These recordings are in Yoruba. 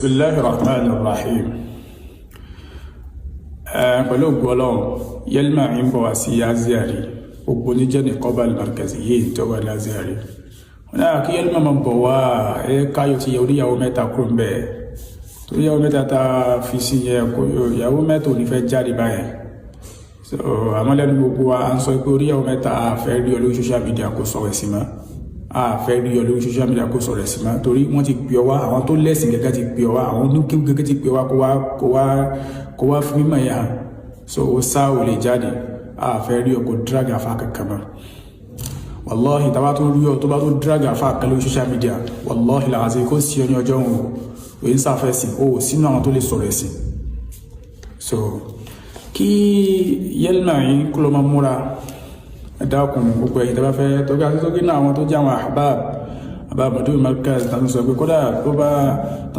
Bismillahir Rahmanir Rahim. Pẹ̀lú ògo Ọlọ́run, Yelma ń bọ̀ wá sí Aziari, gbogbo oníjẹ́ ní Kọ́bà Markaziyyin tó wà ní Aziari. Wọ́n náà kí Yelma máa bọ̀ wá ẹ káyọ̀ ti yẹ oníyàwó mẹ́ta kúrò ń bẹ̀. Torí ìyàwó mẹ́ta tá a fi sí yẹ kó ìyàwó mẹ́ta ò ní fẹ́ jáde báyẹn. So àmọ́ lẹ́nu gbogbo wa à ń sọ pé oníyàwó mẹ́ta a fẹ́ rí ọ lórí social media kó sọ̀rọ̀ ẹ̀sìn mọ́, a fẹ́ rí ọ lórí social media kó sọ̀rọ̀ ẹ̀sìn mọ́, torí wọ́n ti pè ọ wá, àwọn tó lẹ́sìn gẹ́gẹ́ ti pè ọ wá, àwọn oníkéwú gẹ́gẹ́ ti pè ọ wá kó wá fún mímọ̀ yẹn hàn. So ó sá ò lè jáde, a fẹ́ rí ọ kó drag àfa kankan mọ́. Wàláhì, tá bá tó rí ọ tó bá tó drag àfa kan lórí social media, wàláhì làásì kó sí ọ ní ọjọ́ òun òun sáfẹ́sìn ó sínú àwọn tó lè sọ̀rọ̀ ẹ̀sìn. So kí Yelma yín kó ló máa múra. Dákun, gbogbo ẹ̀yin tó bá fẹ́ tọ́jú àti tókì náà, àwọn tó jẹ́ àwọn ahbab ahbab Mudir Markaz tàbí sọ pé kódà tó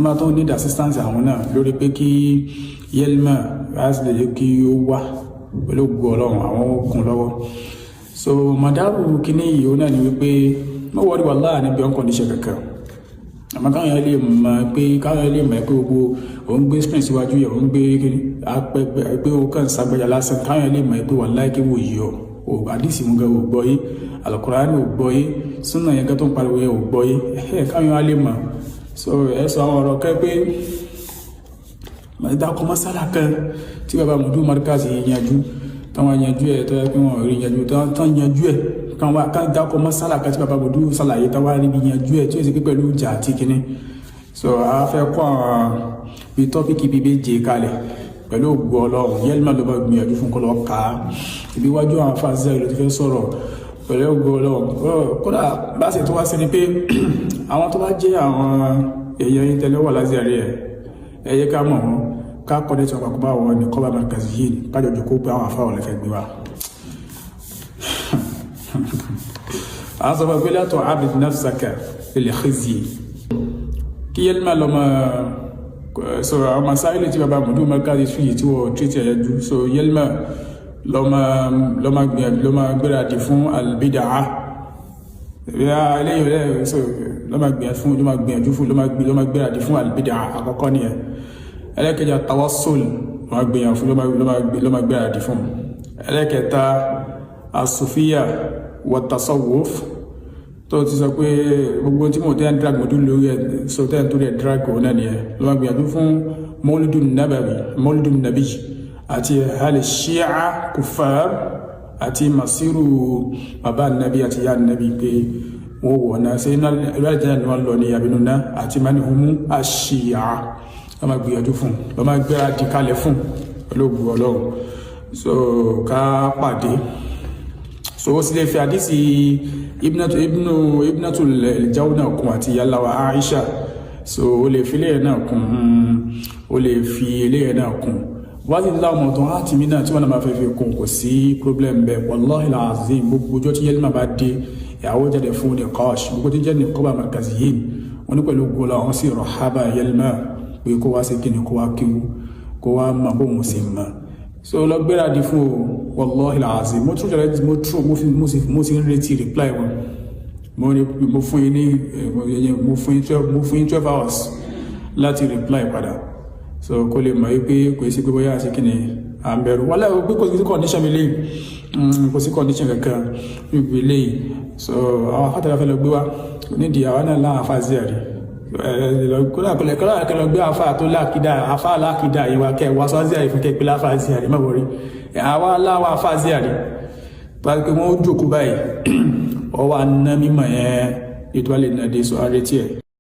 bá tó need assistance àwọn náà lórí pé kí Yelma láti lè jẹ́ kí ó wá, pẹ̀lú ògo Ọlọ́run, àwọn okùn lọ́wọ́. So madaru kíní yìí ó náà ni wípé mo wọ́n rí wàhálà níbi on condition kankan, àmọ́ káwọn yẹn lè mọ̀ pé gbogbo òun gbé screen síwájú yẹ, òun gbé apẹgbẹ pé ó kàn ságbẹ́jà lásán, káwọn yẹn lè mọ̀ pé wàhálà kí wò yìí ọ ò àdìsí mú gan ò gbọ́ yé, Al-Qur'ani ò gbọ́ yé, súnà yẹn gan tó ń pariwo yẹn ò gbọ́ yé ẹ, káwọn yẹn lè mọ̀. So ẹ sọ àwọn ọ̀rọ̀ kẹ́ pé dákọ̀ masala kan tí baba Mudir Markaz yanjú, táwọn yanjú ẹ̀ tó yẹ pé wọ́n rí yanjú tán yanjú ẹ̀, kan dákọ̀ masala kan tí baba Mudir sàlàyé táwọn rí bí yanjú ẹ̀ tí ó sì pé pẹ̀lú ìjà àti kínní. So a fẹ́ kọ́ àwọn bíi topic bíi méje kalẹ̀. Pẹ̀lú ògo Ọlọ́run, Yelma ló bá gbìyànjú fún kọlọ́ ká ibi iwájú àwọn afáàzẹ́ ìlú ti fẹ́ sọ̀rọ̀. Pẹ̀lú ògo Ọlọ́run, kódà bá ṣe tó wá sí ni pé àwọn tó bá jẹ́ àwọn èèyàn yín tẹ́lẹ̀ wà lásìrí ẹ̀, ẹ yẹ ká mọ̀ wọ́n, ká connect wọn papọ̀ bá wọn ní Kọ́bà Markaziyyin, kájọ jòkó pé àwọn afáwọn lè fẹ́ gbé wa. Àwọn sọ fún pé la tu'arrid nafsaka lil khizyi, kí Yelma lọ́mọ so àwọn masáìlì tí baba Mudir Markaz fi tí wọ́n tírítì ẹ̀yẹ ju. So Yelma lọ́mọ gbìyànjú lọ́mọ gbéradì fún al-bid'ah eléyìí rẹ̀. So lọ́mọ gbìyànjú fún, lọ́mọ gbìyànjú fún, lọ́mọ gbéradì fún al-bid'ah àkọ́kọ́ nìyẹn. Ẹlẹ́kẹjà, tawassul, lọ́mọ gbìyànjú fún, lọ́mọ gbéradì fún. Ẹlẹ́kẹta, as-sufiyya wa tasawwuf, tó ti sọ pé gbogbo tí mo tẹ́ ń drag mo dún lórí ẹ̀, so tẹ́ ń torí ẹ̀ drag òun náà nìyẹn. Lọ́mọ gbìyànjú fún mawlidun nabawi, mawlidun nabi, àti hal shia kufar, àti masiru bàbá nabi àti ya nabi pé wọ́n wọ̀ náà ṣe iná ìrẹ́lẹ̀ ni wọ́n lọ ní abinú náà, àti manihumu aṣíyà. Lọ́mọ gbìyànjú fún, lọ́mọ gbéra di kalẹ̀ fún, pẹ̀lú ògùn Ọlọ́run. So ká pàdé. So ó sì lè fi àdísì ibnatu Jawna kún àti yàláwa Aisha. So ó lè fi eléyẹ náà kún, ó lè fi eléyẹ náà kún wá sí láwọn ọ̀tọ̀ láti mí náà tí wọ́n náà máa fẹ́ fi kún, kò sí problem bẹ́ẹ̀. Wallahi alazim, gbogbo ọjọ́ tí Yelma bá dé, ìyàwó jáde fún ní kọ́ọ̀ṣ, gbogbo tí jẹ́ ní Kọ́bà Markaziyyin, wọ́n ní pẹ̀lú gbọ́lá wọn sì rọ̀hábà Yelma pé kó wá sí kíni, kó wá kíwú, kó wá mọ̀ bóun sì mọ̀. So lọ gbéra di fún o. Wallahi alazim, mo tún jẹ́ mo tún mo sì ń retí reply wọn. Mo ní mo fún yín 12 hours láti reply padà. So kó lè mọ̀ wípé kò sí pé bóyá àti kíni à ń bẹ̀rù wọ́n lẹ́wọ̀ pé kò sí condition mi lè kò sí condition kankan níbi eléyìí. So àwọn afátàlá fẹ́ lọ gbé wa nídìí àwọn náà láwọn afá sí ẹ̀rí kódà kọlẹ̀ kódà kẹlẹ̀ gbé afá tó lákìdá, afá lákìdá ìwà kẹ wá sọ sí àrí fún kẹ pé láfá sí àrí má wọrí àwa láwa afá sí àrí pàtàkì pé wọ́n ó jókòó báyìí, ọwọ́ aná mímọ̀ yẹn ètò àlè nàdé sọ àrètí ẹ̀.